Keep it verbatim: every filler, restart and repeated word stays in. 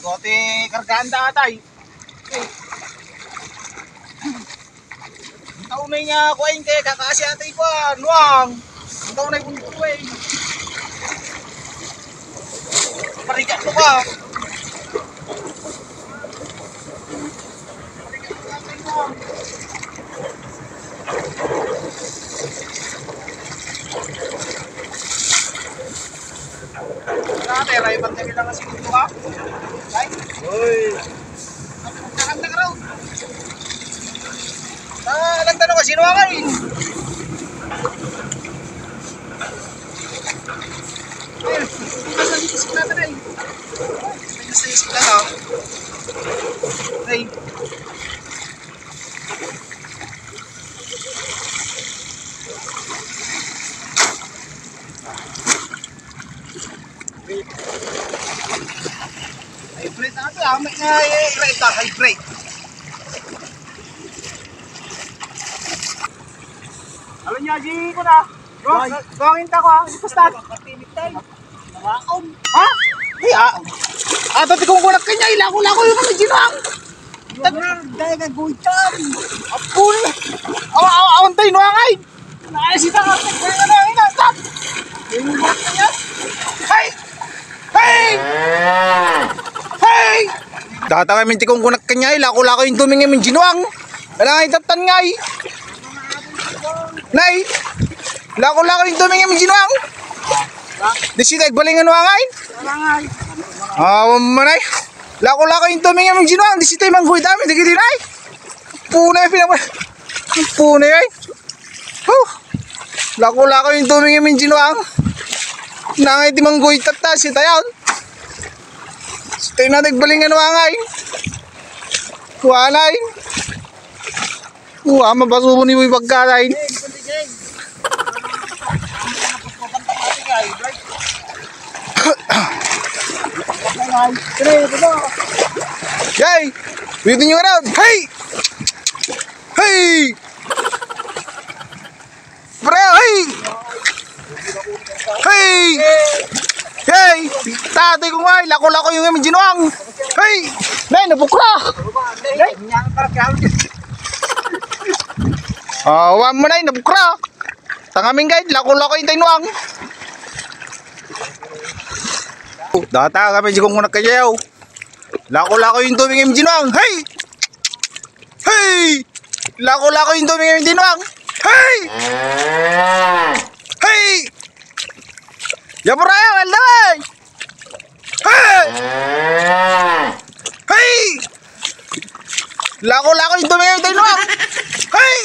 Pati kargaan da atay. Ang taon na nga kuwain kay kakaasi atay kuwan, nuang. Ang taon na yung kuwain. Parigat mo ka. Grabe, rayban kami lang kasi dito, ha? Ay. Uy. Ang nakanta ka raw. Ah, alam tanong kasi, sino ka, eh? Ay, nasa isip natin, eh. Nasa isip na, ha? Ay. Hybrid na ito, ah. May nga, eh, ira ito, hybrid. Alam niya, di ko na. Bro, Ay. Gawin ta ko, ah. Basta. Waon. Ha? Ay, ah. Ah, dati kong kunak kanya, ilako-lako yung mga ginang. Dahil nga guitan. Apun. Awa, awa, awan tayo, nuangay. Naisita ka, kaya na, ina, stop. Yung buhat niya. Hey! Hey! Hey! Data kami ti kong kunak kanya, ilako-lako yung tumingin yung ginuang. Kailangan itatan nga, eh. Nay! Lako-lako yung tumingin yung ginuang. Di sita, igbalingan mo angay. Awan man ay. Lako-lako yung tumingin mong ginuang, di sitay mangguy dami, di gidi na ay. Punay, pinapa-, punay ay. Huh. Lako-lako yung tumingin mong ginuang. Nangay di mangguy tata, sitay yaon. Sitay na, nagbalingan mo angay. Kuanay. Wa, mabasubo ni Boy pagkalain. Yay! Waiting you around. Hey! Hey! Pre, hey! Hey! Hey! Tatay ko nga, lako-lako yung imong ginuang. Hey! Nay, nabukra! Awan mo, nay, nabukra! Tangamin, guys, lako-lako yung tainuang. Data kami, sigong mo nagkayaw. Lako-lako yung tubig yung ginuang. Hey! Hey! Lako-lako yung tumingin yung tinuang. Hey! Hey! Yaburaya, wala, eh! Hey! Hey! Lako-lako yung tumingin yung tinuang. Hey!